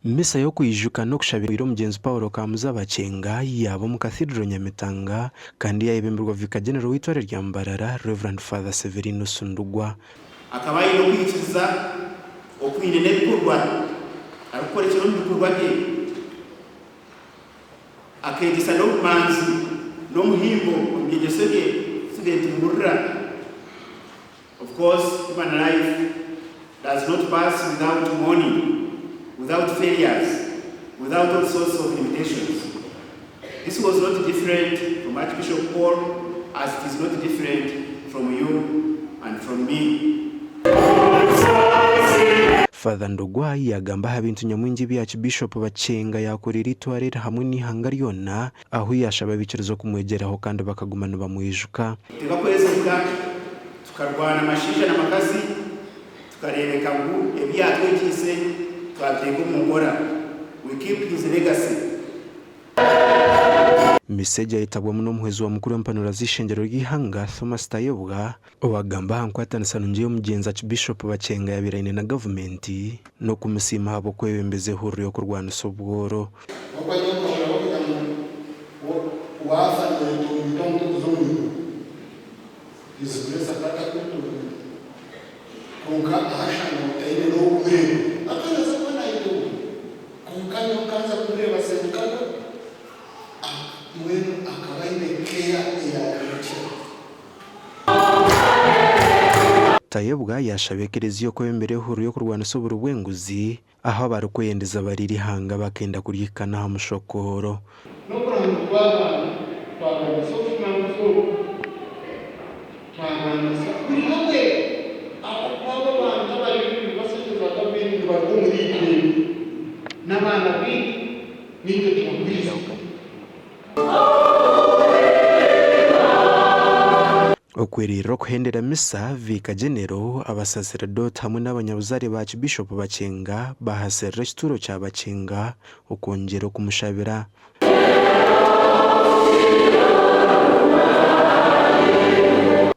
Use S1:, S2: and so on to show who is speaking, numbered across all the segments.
S1: Misa y'okwijuka n'okushabira omugyenzi Paul Kamuza Bakyenga yaaba omu Cathedral Nyamitanga kandi yaayebemberwa Vicar General w'eitware rya Mbarara, Rev. Father Severinus Ndugwa.
S2: Akaba aine okwikiriza okwine n'ebikorwa, arikukorekyera omu bikorwa bye. Akeegyesa n'obumanzi n'omuhimbo omu byegyeso bye tusigaire nitumuhurira. Of course human life does not pass without mourning, without failures, without all sorts of limitations. This was not different from Archbishop Paul as it is not different from you and from me.
S1: Father Ndugwa yaagamba aha bintu nyamwingi ebi Archbishop Bakyenga yaakoreire eitwaro eri hamwe n'eihanga ryona ahu yaashaba abaikiriza okumwegyeraho kandi bakaguma nibamwijuka.
S2: Tibakwezirika tukarwana mashaija na makazi tukareebeka ngu ebi yaatwegyeise twabiteeka omu nkora, we keep his legacy.
S1: Misa egi yayetabwamu n'omuhwezi wa mukuru w'empanura z'eishengyero ry'eihanga, Thomas Tayebwa, owagamba aha nkwatanisa nungi ei omugyenzi Archbishop Bakyenga yabaire aine na gavumenti n'okumusiima ahabw'okwebembeza ehururu y'okurwanisa obworo.
S3: Kwonka nyowe nkanza kumureeba Ssenkago, mbwenu akaba aine care eyaaremukire.
S1: Tayebwa yaashaba ekereziya okwebembera ehururu y'okurwanisa oburi bw'enguzi ahu abarikweyendeza bariire eihanga bakenda kuryihikana aha mushokooro.
S3: N'okuramya kw'abaana twarwanisa obushumanguzi obu, twarwanisa buri hamwe ahabw'okuba abo abantu abari omu yunivasite za gavumenti nibaruga omuri itwe, n'abaana baitu naitwe tubagwize.
S1: Okweririra okuhendera misa, Viika Genero, abasaseredooti hamwe n'abanyabuzaare ba Archbishop Bakyenga bahaserera ekituuro kya Bakyenga okwongyera okumushabira.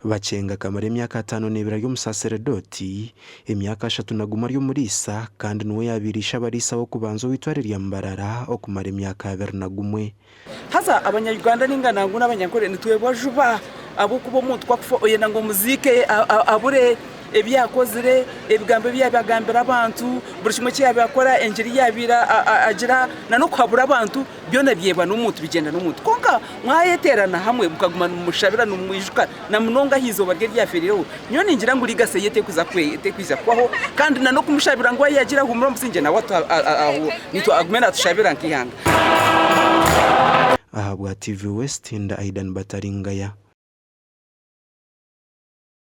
S1: Bakyenga akamara emyaka 52 ari omusaseredooti, emyaka 31 ari omuriisa kandi niwe yaabaire ishe abariisa w'okubanza ow'eitware rya Mbarara okumara emyaka 21.
S4: Haza abanya-Uganda nainga nangwa n'abanyankore nitwebwa juba ahabw'okuba omuntu ku akufa oyenda ngu omuziike abure ebi yakozire, ebigambo ebi yaabaire agambira abantu, buri kimwe eki yaabaire akora, engiri ei yaabaire agira n'okuhabura abantu byona byebwa n'omuntu bigyenda n'omuntu. Kwonka mwayeteerana hamwe mukaguma nimumushabira nimumwijuka na munonga aha izooba rye eri yaafeereireho, nyowe ningira ngu legacy ye terikwija kuhwaho kandi n'okumushabira ngu ahu yaagiire ahuumure omu busingye nawe agume naatushabira nk'eihanga.
S1: Ahabwa TV West, nda Aidan Bataringaya.